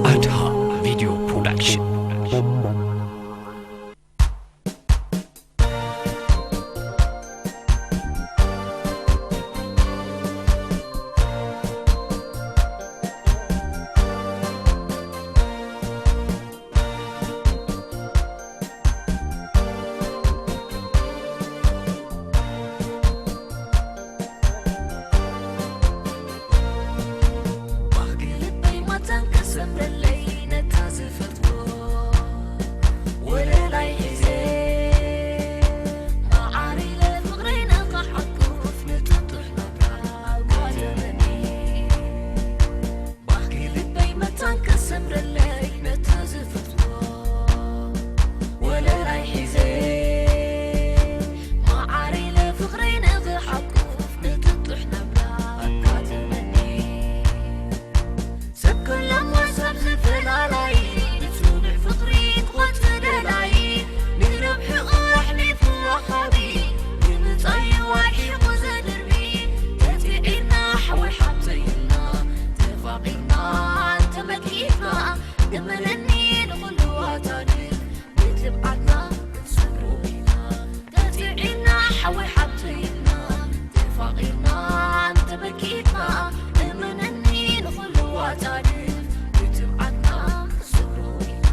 ኣድሃ ቪድዮ ፕሮዳክሽን። ባህጊ ልበይ ማታን ከሰምረለይ ነታ ዝፈትዎ ወለላይ ሒዘ፣ ማዓር ኢለ ፍቕረይ ንኽሓቁፍ ንጥጡሕ ናብራ ኣጓደመኒ። ባህጊ ልበይ መታን ከሰምረለይ ነታ ዝፈትዎ ወለላይ ሒዘ፣ ማዓር ኢለ ፍቕረይ ንኽሓቁፍ ንጥጡሕ ናብራ ኣጋጠመኒ። ሰብ ከላማ ሰብ ዝፈላላይ፣ ንጽኑዕ ፍቕሪ ክኾት ደላይ፣ ንረብሕኡ ኣሕሊፉ ወሃቢ፣ ንምጻዩ ኣርሒቑ ዘድርቢ፣ ተጽዒርና ሓወይ ሓብተይ ኢልና፣ ተፋቒርና እንተመኪትና፣ እመነኒ ንኹሉ ኣታድል ብትብዓትና ክንሰግሮ ኢና። ተጽዒርና ሓወይ ሓብተይ ኢልና፣ ተፋቒርና እንተመኪትና፣ እመነኒ ንኹሉ ኣታድል ብትብዓትና ክንሰግሮ ኢና።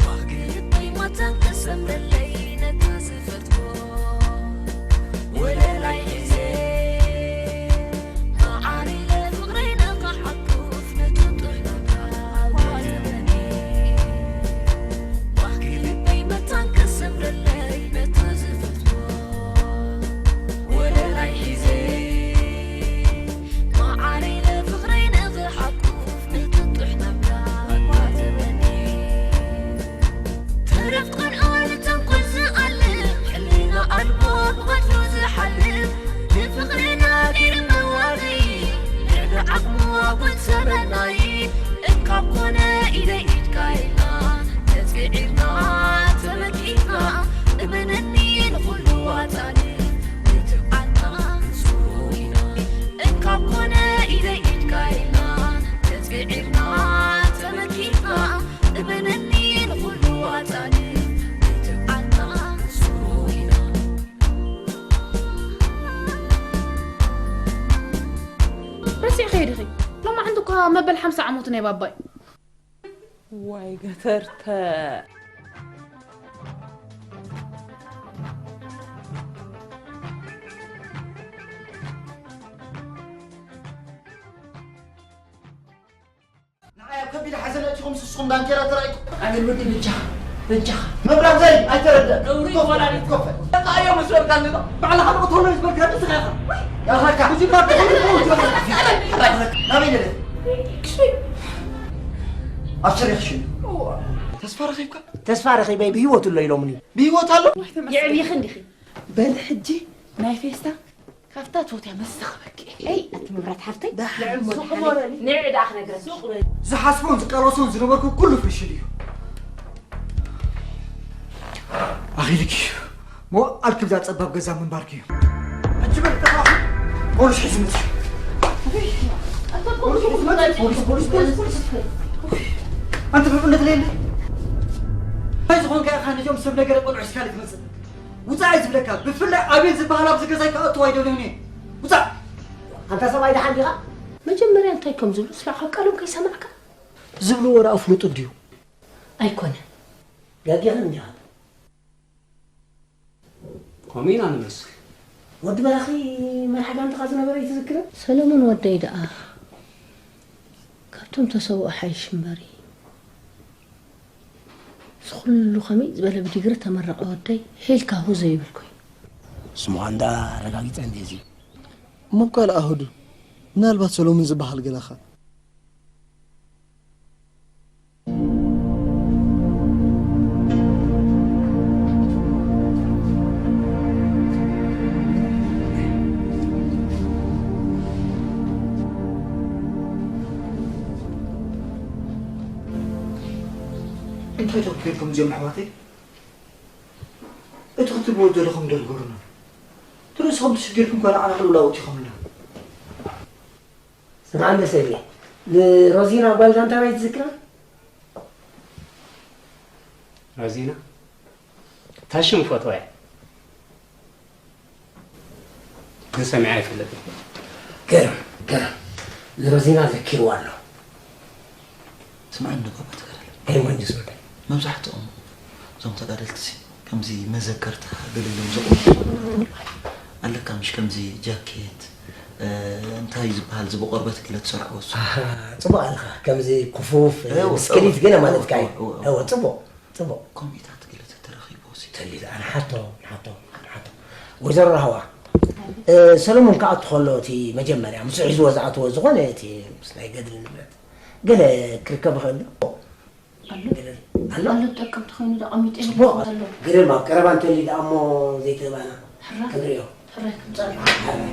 ባህጊ ልበይ ማታን ከሰምረለይ ነታ ዝፈትዎ ወለላይ ሒዘ፣ ማዓር ኢለ ፍቕረይ ንኽሓቁፍ ንጥጡሕ ናብራ ኣጓደመኒ። ባህጊ ልበይ መታን ከሰምረለይ ነታ ዝፈትዎ ወለላይ ሒዘ፣ ማዓር ኢለ ፍቕረይ ንኽሓቁፍ ንጥጡሕ ናብራ ኣጓደመኒ። ተረፍ ቀንኦ ንተንኮል ዝኣልም፣ ሕልና ኣልቦ ብቐትሉ ዝሓልም፣ ንፍቕርና ገይሩ መዋረዪ፣ ልዕሊ ዓቕሙ ኣጉል ሰበናዪ፣ እንካብ ኮነ ኢደይ ኢድካ ኢልና፣ ተጽዒርና ተመኪትና፣ እመነኒ ንኹሉ ዋጣኒ፣ ንትብዓትና ንስውሮ ኢና። እንካብ ኮነ ኢደይ ኢድካ ኢልና፣ ተጽዒርና ተመኪትና፣ እመነኒ ንኹሉ ዋጣኒ፣ ንትብዓትና ንስውሮ ኢና። ረሲዕኸዮ ዲኺ? ሎማዓንቲ እኳ መበል ሓምሳ ዓመቱ ናይ ባባይ። ዋይ ገተርተ። ንዓይ ኣብ ከቢድ ሓዘን ኣእቲኹም፣ ንስኹም ዳንኬራ ተራእይኩም። ኣቤል ወዲ በጃኻ፣ በጃኻ። መብራህተይ ኣይተረድአን። ነውሪ ኮፍ፣ ይኾናል። ኮፍ። በቃ እዮም መስበርካ ኣለና። ባዕልኻ ዶ እተሎ ዝበልካ ንስኻ ኢኻ። ያኸካ። እዚ ናብ ናበይ ነደ? ኣብ ስሪኽ ሽኑ። ተስፋ ረኺብካ? ተስፋ ረኺበ ብህይወት ኣሎ ኢሎምኒ። ብህይወት ኣሎ? የዕብይኺ እንዲኺ። በል ሕጂ ናይ ፌስታ ካብታ ትፈትያ መስተ ክበኪ። ኣይ፣ ኣቲ መብራት ሓፍተይ፣ ደሓን ልዕል ሞት ሱቕ ሓለይ። በለኒ። ንዒ ደኣ ክነግረኪ። ሱቕ በለኒ። ዝሓስቦን ዝቃለሶን ዝነበርኩ ኩሉ ፍሽል እዩ። ኣኺልኪ እዩ። ሞ ኣልክብዛ ጸባብ ገዛ ምንባርኪ እዩ። ሕጂ በል ተፋኹ። ፖሊስ ሒዙ መጽዩ። ኣንተ ፖሊስ ሒዙ መጽዩ። ፖሊስ፣ ፖሊስ፣ ፖሊስ፣ ፖሊስ። ኣንተ ብእምነት ለየለ። እንታይ ዝኾንካ ኢኻ ነዚኦም ሰብ ነገረ ቆልዑ ሒዝካ ትመጽእ? ውጻእ እየ ዝብለካ። ብፍላይ ኣቤል ዝበሃል ኣብዚ ገዛይ ክኣቱ ኣይደልዮን እየ። ውጻእ! ኣንታ ሰብኣይ ደሓን ዲኻ? መጀመርያ እንታይ ከም ዝብሉ ስማዕ፣ ካብ ቃሎም ከይሰማዕካ። ዝብልዎ ደኣ ፍሉጥ ድዩ? ኣይኮነን። ጋጊኻ እንዲኻ። ከምኡ ኢና ንመስል። ወዲ በራኺ መርሓ ጋንታኻ ዝነበረ ይትዝክረ? ሰለሙን ወደይ ደኣ ካብቶም ተሰውኡ ሓይሽ እምበሪ። እዚ ኩሉ ከመይ ዝበለ ብዲግሪ ተመረቐ ወደይ ሄልካ ሁ ዘይብል ኮይኑ። ስምዖን ደኣ ኣረጋጊጸ እንድየ እዚ። እሞ እኳ ለኣኸዱ፣ ምናልባት ሰሎሙን ዝበሃል ገለኻ። እንታይ ጌርኩም እዚኦም ኣሕዋተይ? እቲ ክትብልዎ ዘለኹም ዶ ንገሩና? ንርእስኹም ተሸጊርኩም ከ ንዓና ክልውላው ኣእቲኹምና? ስምዓ እንዶ ሰብየ፣ ንሮዚና ጓል ዛንታ ባይ ትዝክራ? ሮዚና? እታ ሽም ፈትዋ እየ። ግን ሰሚዐ ኣይፈልጥን። ገርም፣ ገርም። ንሮዚና ዘኪርዋ ኣሎ። ስምዓኒ እኮ ተጋደለ። እንታይ መንጅስ ወደይ? መብዛሕትኦም እዞም ተጋደልቲ ሲ ከምዚ መዘከርታ ገለ ኢሎም ዘቑሙ ኣለካ፣ ምሽ ከምዚ ጃኬት፣ እ፣ እንታይ እዩ ዝበሃል፣ እዚ ብቆርበት ገለ ትሰርሕዎ እሱ። ኣሃ፣ ጽቡቕ ኣለኻ። ከምዚ ክፉፍ፣ እወ፣ ብስክሊት እወ፣ ገለ እወ፣ ማለትካ እዩ። እወ፣ እወ፣ እወ፣ እወ። ጽቡቕ፣ ጽቡቕ። ከምኡታት ገለ ተተረኺብዎ ሲ። ተሊ፣ ንሓቶ፣ ንሓቶ፣ ንሓቶ። ወይዘሮ ራህዋ፣ እ፣ ሰሎሞን ክኣቱ ከሎ እቲ መጀመርያ ምስኡ ሒዝዎ ዝኣተዎ ዝኾነ እቲ ምስ ናይ ገድሊ ንብረት ገለ ክርከብ ይኽእል ዶ? ኣሎ። ገለ ኣሎ? ኣሎ፣ ጠቀምቲ ኮይኑ ዶ ኣቐሚጡ ጽቡቕ። ኣሎ። ግርም ኣብ ቀረባ እንተልዩ ደኣ እሞ ዘይትህባና ሕራይ። ክንሪኦ። ሕራይ ክንጸርፍ። ሕራይ።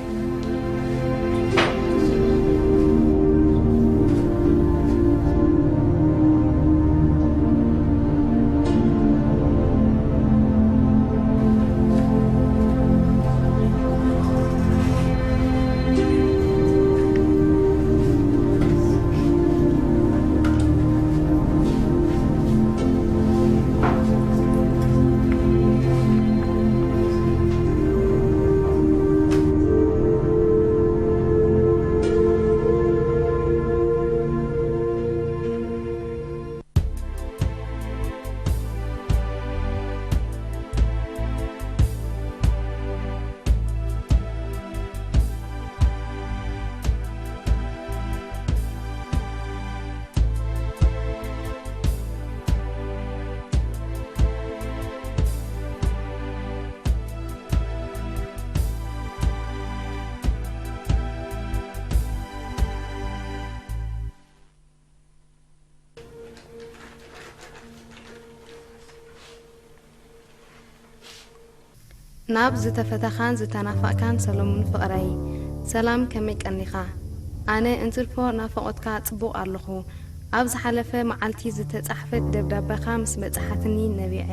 ናብ ዝተፈተኻን ዝተናፈቕካን ሰለሙን ፍቕረይ፣ ሰላም፣ ከመይ ቀኒኻ? ኣነ እንትርፎ ናፍቖትካ ጽቡቕ ኣለኹ። ኣብ ዝሓለፈ መዓልቲ ዝተጻሕፈት ደብዳበኻ ምስ በጽሓትኒ ነቢዐ።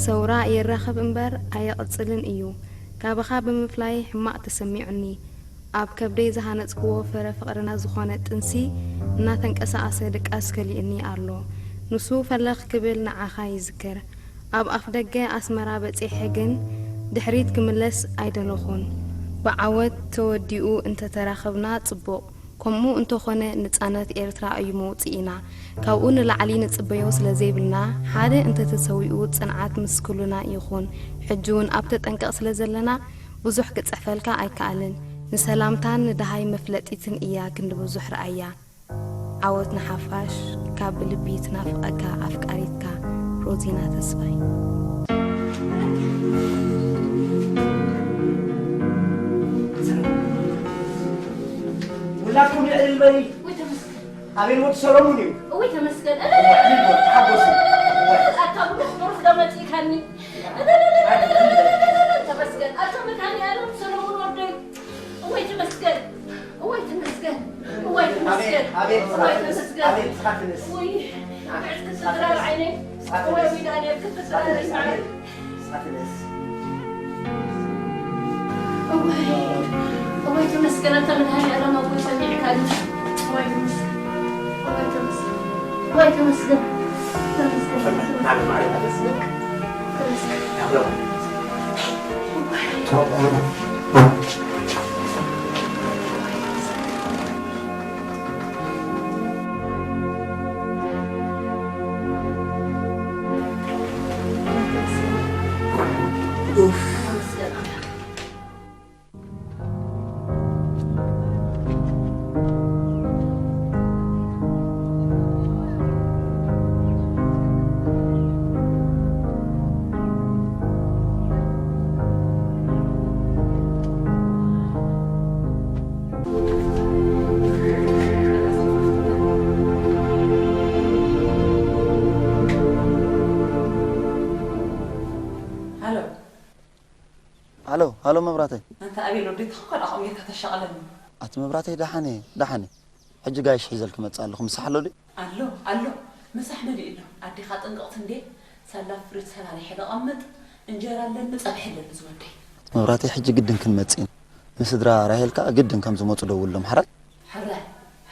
ሰውራ የራኽብ እምበር ኣየቕጽልን እዩ። ካባኻ ብምፍላይ ሕማቕ ተሰሚዑኒ። ኣብ ከብደይ ዝሃነጽክዎ ፍረ ፍቕርና ዝኾነ ጥንሲ እናተንቀሳቐሰ ድቃስ ከሊኡኒ ኣሎ። ንሱ ፈለኽ ክብል ንዓኻ ይዝክር። ኣብ ኣፍደገ ኣስመራ በጺሐ ግን ድሕሪት ክምለስ ኣይደለኹን። ብዓወት ተወዲኡ እንተተራኸብና ጽቡቕ። ከምኡ እንተኾነ ንጻነት ኤርትራ እዩ መውጽኢና። ካብኡ ንላዕሊ ንጽበዮ ስለ ዘይብልና፣ ሓደ እንተተሰዊኡ ጽንዓት ምስ ኩልና ይኹን። ሕጂ እውን ኣብ ተጠንቀቕ ስለ ዘለና፣ ብዙሕ ክጽሕፈልካ ኣይከኣልን። ንሰላምታን ንደሃይ መፍለጢትን እያ ክንዲ ብዙሕ ረኣያ። ዓወት ንሓፋሽ። ካብ ብልቢ ትናፍቐካ ኣፍቃሪትካ ሮዚና ተስፋይ። ውላድኩም ይዕልል በሊ። ወይ ተመስገን። ኣቤል ወዲ ሰሎሙን እዩ። እውይ ተመስገን። ተሓጎሱ። ኣታ ብሩኽ ብሩኽ ዶ መጺእካኒ። ተመስገን። ኣታ መድሃኒኣለም ሰሎሙን ወደይ። እወይ ተመስገን፣ እወይ ተመስገን፣ እወይ ተመስገን፣ ኣቤት፣ ኣቤት፣ እወይ ተመስገን። ኣቤት፣ ስኻትንስ። ውይ፣ ብዕድ ክትድራር ዓይነይ። ስኻትንስ። እወይ ዊዳንኤል ክትድራር ስኻትንስ፣ ይስዓል። ኣቤት፣ ስኻትንስ። እወይ፣ እወይ ተመስገን፣ ኣንታ መድሃኒኣለም ኣቦይ ሰሚዕካኒ። እወይ ተመስገን፣ እወይ ተመስገን፣ እወይ ተመስገን፣ ተመስገን፣ ተመስገን። ሃሎ። ሃሎ፣ ሃሎ መብራተይ። ኣንታ ኣቤል ወደይ፣ ተኸኸል ኣቕሚጥካ ተሻቕለኒ። ኣቲ መብራተይ፣ ደሓን እየ፣ ደሓን እየ። ሕጂ ጋይሽ ሒዘልኪ መጽእ ኣለኹ፣ ምሳሕ ኣሎ ድዩ? ኣሎ፣ ኣሎ። ምሳሕ መሊእና። ኣዴኻ ጥንቅቕቲ እንዴ? ሳላ ፍሪጅ ሰራሪሐ ደቐምጥ። እንጀራ ኣለኒ፣ ጸብሒ ኣለኒ ዝወደይ። መብራህተይ፣ ሕጂ ግድን ክንመጽእ ኢና። ምስ ስድራ ራሄል ከኣ ግድን ከም ዝመጹ ደውልሎም፣ ሕራይ? ሕራይ፣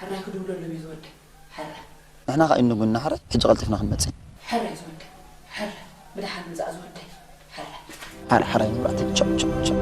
ሕራይ ክድውለሎም እዩ ዝወደይ። ሕራይ። ንሕና ከኣ ኢንጉና፣ ሕራይ? ሕጂ ቀልጢፍና ክንመጽእ ኢና። ሕራይ ዝወደይ፣ ሕራይ። ብደሓን ምጻእ ዝወደይ። ሕራይ። ሓር ሓራይ መብራህቲ ቻው ቻው ቻው።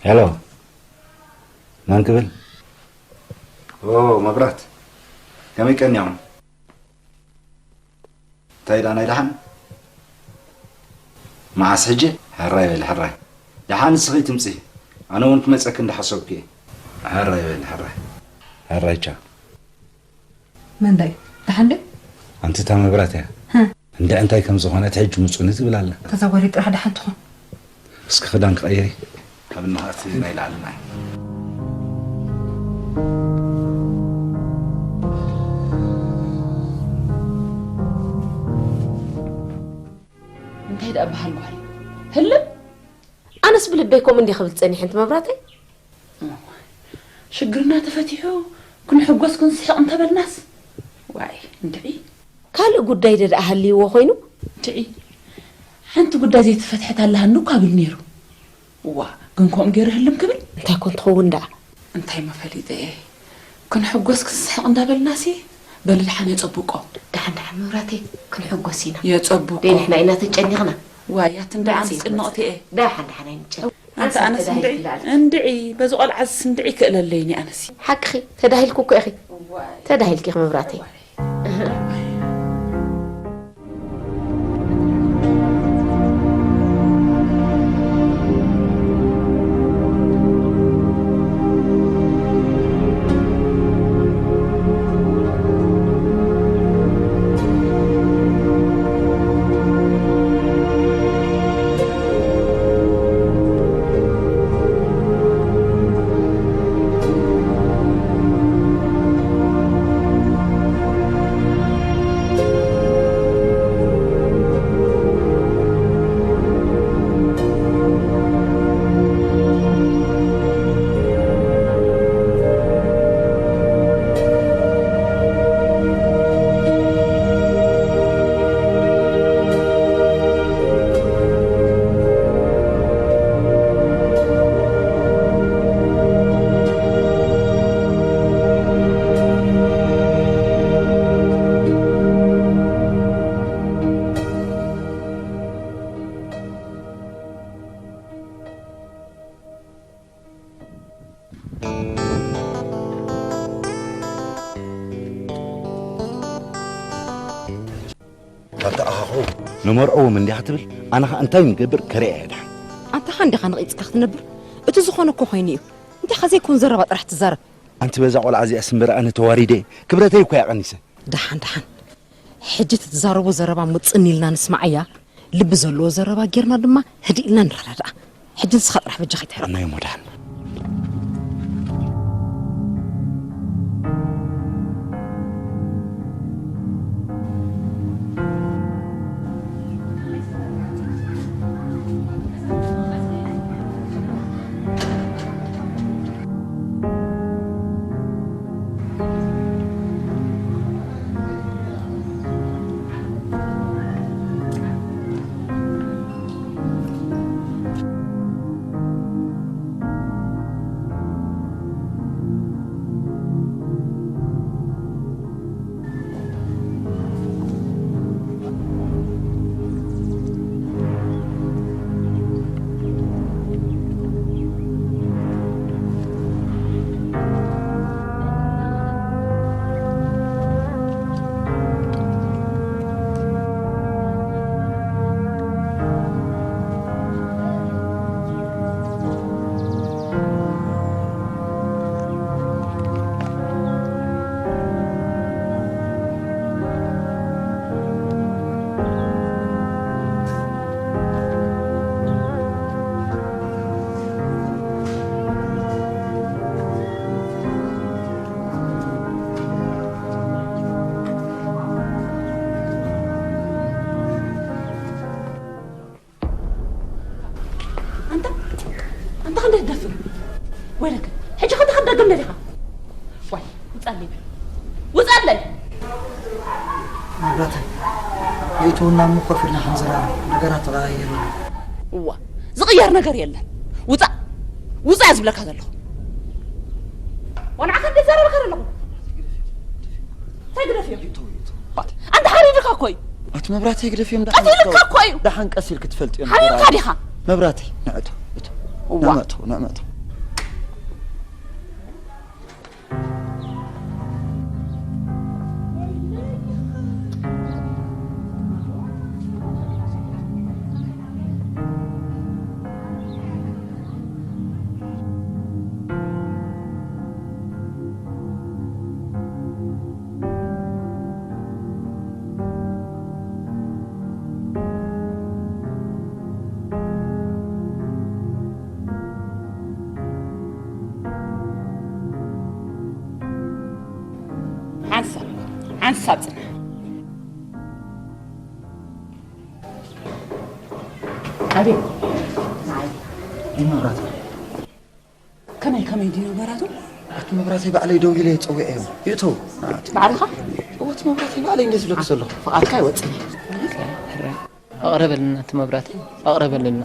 ሄሎ፣ መን ክብል? ኦ፣ መብራት። ከመይ ቀኒኹም? እንታይ ኢላ ናይ ደሓን? መዓስ ሕጂ? ሕራይ በል፣ ሕራይ። ደሓን ንስኺ ትምጺ። ኣነ እውን ክመጸኪ እንዳሓሰብኩ እየ። ሕራይ በል፣ ሕራይ። ሕራይ፣ ቻው። መን ዳዩ? ደሓን ዶ? ኣንቲ እታ መብራት እያ። ህም። እንድዒ እንታይ ከም ዝኾነት ሕጂ ምጹኒ ትብል ኣላ። ተዘወሪ ጥራሕ ደሓን ትኹን። እስኪ ክዳን ክቐይሪ። ኣብ ንኻእቲ ናይ ላዕሊ ማይ። እንታይ ደኣ በሃል ጓል? ህልም? ኣነስ ብልበይ ከምኡ እንዲየ ክብል ጸኒሐ፣ ኣንቲ መብራተይ። ሽግርና ተፈቲሑ ክንሕጎስ ክንስሕቕ እንተበልናስ? ዋይ፣ እንድዒ። ካልእ ጉዳይ ደ ደኣ ሃልይዎ ኮይኑ? እንድዒ። ሓንቲ ጉዳይ ዘይተፈትሐት ኣላሃኒ እኳ ብል ነይሩ። እዋ፣ ግን ከምኡ ገይሩ ህልም ክብል? እንታይ ኮን ትኸውን ደኣ? እንታይ መፈሊጠ እየ? ክንሕጎስ ክንስሕቕ እንዳበልናሲ፣ በሊ ደሓን የጸብቆ። ደሓን ደሓን መብራተይ፣ ክንሕጎስ ኢና። የጸብቆ። ደይ ንሕና ኢና ተጨኒቕና። ዋይ፣ ኣቲ እንድዒ ኣነስ ጭንቕቲ እየ። ደሓን ደሓን ኣይንጨነቕ። ኣንተ ኣነስ ተዳሂልኪ እንድዒ፣ ለዓል። እንድዒ፣ በዚ ቆልዓስ እንድዒ ክእለለይኒ ኣነሲ። ሓቅኺ፣ ተዳሂልኩ እኮ ኢኺ። ዋይ። ተዳሂልኪ ኢኺ መብራተይ። ዋይ። ኣታ ኣኻኹ ንመርዕዎም እንዲያ ክትብል፣ ኣነ ኸኣ እንታይ ንገብር ከርእያ እየ ደሓን። ኣንታ ኸኣ እንዲኻ ነቒጽካ ክትነብር? እቲ ዝኾነ እኮ ኾይኑ እዩ። እንዲኻ ዘይኮን ዘረባ ጥራሕ ትዛረብ። ኣንቲ በዛ ቆልዓ እዚኣ ስምበረ ኣነ ተዋሪደ፣ ክብረተይ እኮ እያ ቀኒሰ። ደሓን፣ ደሓን። ሕጂ እቲ ትዛረቦ ዘረባ ምጽን ኢልና ንስማዓያ። ልቢ ዘለዎ ዘረባ ጌርና ድማ ህድእ ኢልና ንረዳዳኣ። ሕጂ ንስኻ ጥራሕ በጃኻ ኣይትሕረቕ። ናይ እሞ ደሓን። ቡና እሞ ኮፍ ኢልና ክንዘራረብ፣ ነገራት ተቐያይሩ። እዋ፣ ዝቕየር ነገር የለን። ውጻእ፣ ውጻእ እየ ዝብለካ ዘለኹ። ወንዓኻ እንደዛረበካ ዘለኹ። እንታይ ግደፍ እዮም? ኣንተ ሓሪድካ እኮ እዩ። ኣቲ መብራተይ ግደፍ እዮም፣ ደሓን ቀስ ኢልካ እኮ እዩ። ደሓን ቀስ ኢልክ ትፈልጥ እዮም። ሓሪድካ ዲኻ? መብራተይ፣ ንዕቶ፣ እቶ። እዋ። ንዕመቶ፣ ንዕመቶ። ሓንሳብ፣ ሓንሳብ ጽናሕ። ኣቤት። ናይ መብራት። ከመይ፣ ከመይ ድዩ ነገራቱ? ኣቲ መብራተይ ባዕለይ ደው ኢለ እየ ጸዊዐዮም። ይእተው። ባዕልኻ? እወ፣ እቲ መብራተይ ባዕለይ እንደ ዝብለኪ ዘለኹ። ፍቓድካ ኣይወጽእን እየ። ኣቕርበልና እቲ መብራተይ፣ ኣቕርበልና።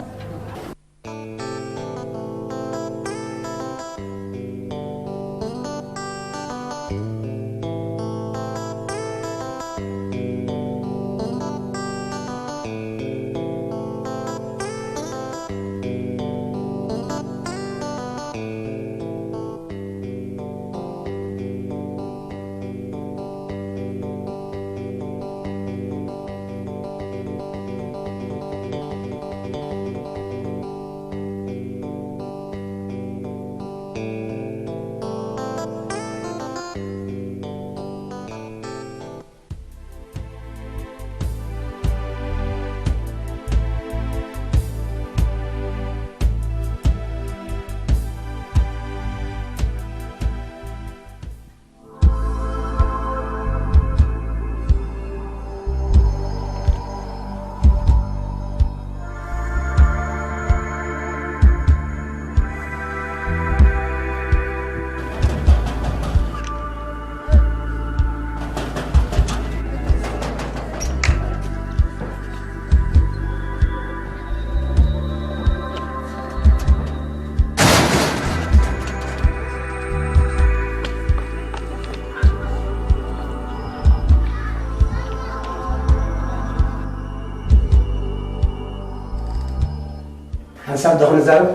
ሓንሳብ ዶ ክንዛረብ?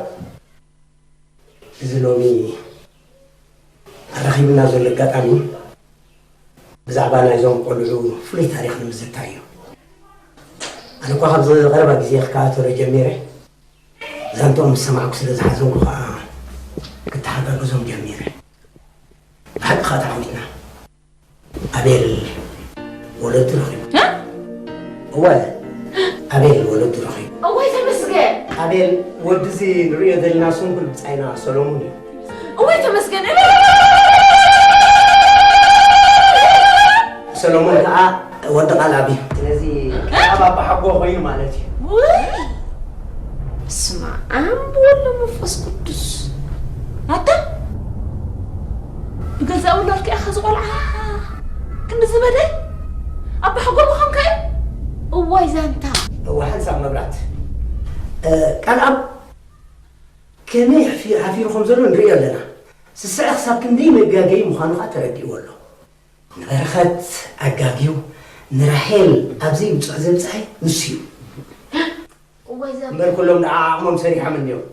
እዚ ሎሚ ኣራኺቡና ዘሎ ኣጋጣሚ ብዛዕባ ናይዞም ቆልዑ ፍሉይ ታሪኽ ንምዝታይ እዩ። ኣነ እኳ ካብዚ ቀረባ ግዜ ክከታተሎ ጀሚረ፣ ዛንትኦም ምስ ሰማዕኩ ስለ ዝሓዘንኩ ኸዓ ክተሓጋገዞም ጀሚረ። ብሓቂ ኸዓ ተዓዊትና። ኣቤል ወለዱ ረኺቡ። እ? እወ፣ ኣቤል ወለዱ ረኺቡ። እዋይ ተመስገን። ኣቤል ወዲ እዚ ንርእዮ ዘለና ስንኩል ብጻይና ሰሎሙን እዩ። እዋይ ተመስገን። ሰሎሙን ከኣ ወዲ ቃልኣብ እዩ። ስለዚ ቃልኣብ ኣባሓጎ ኮይኑ ማለት እዩ። ውይ! በስመ ኣብ ወወልድ ወመንፈስ ቅዱስ። ኣታ ብገዛእ ውላድካ ኢኻ እዚ ቆልዓ ክንዲ ዝበደል? ኣባሓጎ ምዃንካ እዩ? እዋይ ዛንታ። እወ ሓንሳብ መብራት። እ፣ ቃልኣብ ከመይ ሓፊ-፣ ሓፊሩ ከም ዘሎ ንርእዮ ኣለና። ስስዐ ክሳብ ክንደይ መጋገዪ ምዃኑ ከኣ ተረዲእዎ ኣሎ። ንበረኸት ኣጋግዩ ንራሄል ኣብ ዘይብጽሑ ዘብጽሐ ንሱ እዩ። እዋይ ዘብ-፣ እምበር ኩሎም ደኣ ዓቕሞም ሰሪሖም እንድዮም።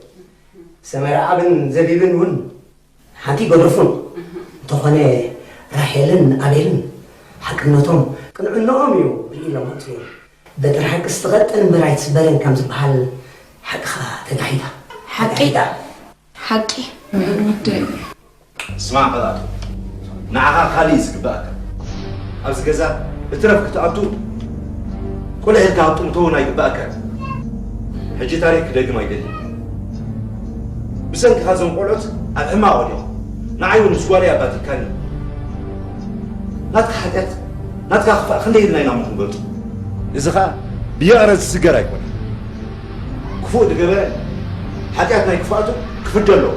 ሰመረኣብን ዘቢብን እውን ሓንቲ ይገደፉን። እንተኾነ ራሄልን ኣቤልን ሓቅነቶም ቅንዕንኦም እዩ ርኢሎም ወጺኦም። በትሪ ሓቂ ስትቐጥን እምበር ኣይትስበርን ከም ዝበሃል ሓቅኻ ተጋሂዳ። ሓቂ። ተጋሂዳ። ሓቂ። ወደይ። ስማዕ ቀላቱ፣ ንዓኻ ካልእ እዩ ዝግበኣካ። ኣብዚ ገዛ እትረፍ ክትኣቱ ቁልዕ ኢልካ ኣብ ጥምቶ እውን ኣይግበኣካን። ሕጂ ታሪኽ ክደግም ኣይደልን። ብሰንክኻ እዞም ቆልዑት ኣብ ሕማቕ ወዲቖም። ንዓይ እውን ምስ ጓለይ ኣባቲካኒ። ናትካ ሓጢኣት፣ ናትካ ክፋእ ክንደይ ኢልና ኢና እሞ ክንገልጾ? እዚ ኸኣ ብይቕረ ዝስገር ኣይኮነን። ክፉእ ዝገበረ ሓጢኣት ናይ ክፍኣቱ ክፍደ ኣለዎ።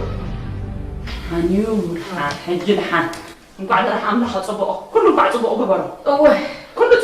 ደሓን እዩ፣ ደሓን፣ ሕጂ ደሓን። እንኳዕ ደራሕ ኣምላኽ ኣጸበቖ። ኩሉ እንኳዕ ጽቡቕ ገበሮ። እወ። ኩሉ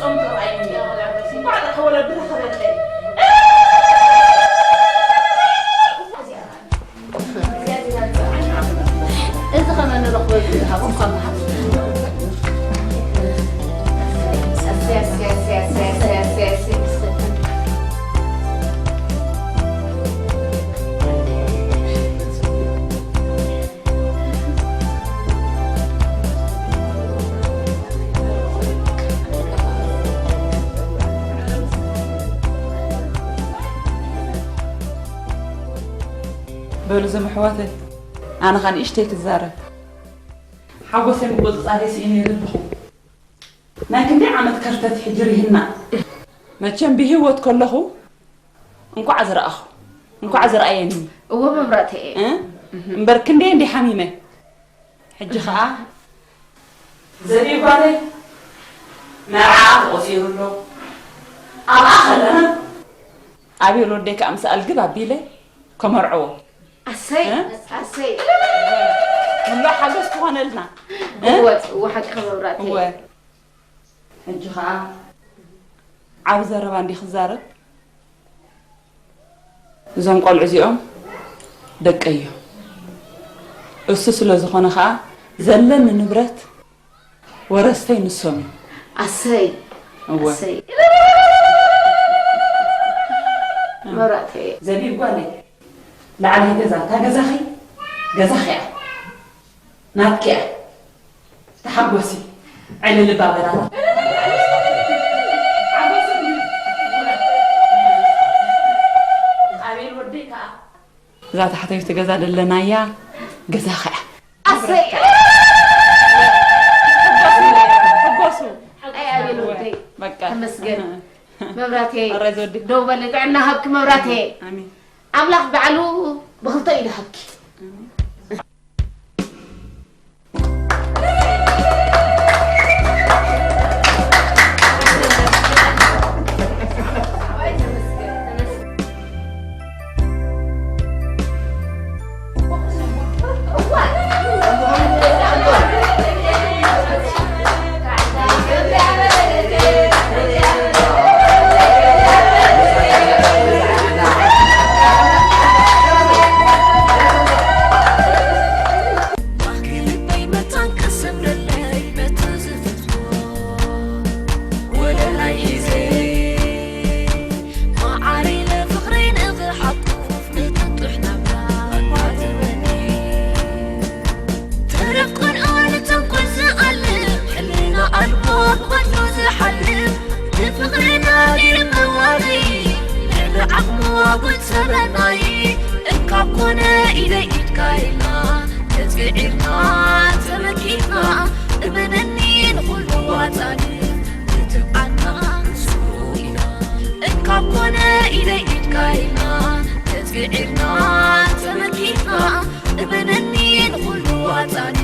ጾም ጥራይ እዩ። እንኳዕ ደሓን ወለዱ ተኸበለይ። እዚ ኸመ ንረኽበሉ ዝሃቦም ካብ መሓዙ። በሉ እዞም ኣሕዋተይ፣ ኣነ ኸኣ ንእሽተይ ክዛረብ። ሓጎሰይ ምቁጽጻረይ ስኢነ ኣለኹ። ናይ ክንደይ ዓመት ከርተት ሕጂ ሪህና። መቸም ብህይወት ከለኹ እንኳዕ ዝረኣኹ፣ እንኳዕ ዝረኣየኒ። እወ መብራእተየ። እ? እምበር ክንደይ እንዲ ሓሚመ። ሕጂ ኸኣ ዘቢብ ጓለይ መርዓኣ ተቖጺሩ ኣሎ። ኣብኣ ከለና ኣቤል ወደይ ከኣ ምስ ኣልግብ ኣቢለ ከመርዕዎ። ኣሰይ፣ እ? ኣሰይ። ምሉእ ሓጎስ ክኾነልና። እ? እወ፣ እወ፣ ሓቂ መብራእተየ። እወ። ሕጂ ኸኣ ዓቢ ዘረባ እንዲ ክዛረብ፣ እዞም ቆልዑ እዚኦም ደቀይ እዮም። እሱ ስለ ዝኾነ ኸኣ ዘለኒ ንብረት ወረስተይ ንሶም እዮም። ኣሰይ፣ እወ። ኣሰይ። መብራእተየ። ዘቢብ ጓለይ፣ ላዕለይ ገዛ፣ እታ ገዛኺ፣ ገዛኺ እያ። ናትኪ እያ። ተሓጎሲ። ዕልል እባ በላታ። ኣቤል ወደይ ከኣ። እዛ ታሕተይቲ ገዛ ደለናያ ገዛኻ እያ። ኣሰይ። ሕጎሱ። ኣይ ኣቤል ወደይ። በቃ። ተመስገን። መብራቴ። ኣረ ዝወዲ። ደው በሊ፣ ጥዕና ሃብኪ መብራቴ። ኣሜን። ኣምላኽ ባዕሉ ብኽልተ ኢዱ ሃብኪ። ማኪ ልበይ መታን ክሰብረለይ በቲ ዝፈትዎ ወለላይ ሒዘ፣ መዓረይ ንፍቕረይ ንኽሓቁፍ ንጥጡሕ ናብራ እኳ ትመኒ። ተረፍ ቅንኦ ንተንኮል ዝኣልም፣ ሕልና ኣልቦ ብቐትሉ ዝሓልም፣ ንፍቕርና ዲርም መዋረይ፣ ልዕሊ ዓቕሙ ኣጉል ሰበናይ፣ እንካብ ኮነ ኢደይ ኢድካ ኢልና፣ ተጽዒርና፣ ተመኪትና፣ እመነኒ ንኹሉ ዋጻኒ፣ ንትብዓትና ንሱ ኢና። እንካብ ኮነ ኢደይ ኢድካ ኢልና፣ ተጽዒርና፣ ተመኪትና፣ እመነኒ ንኹሉ ዋጻኒ፣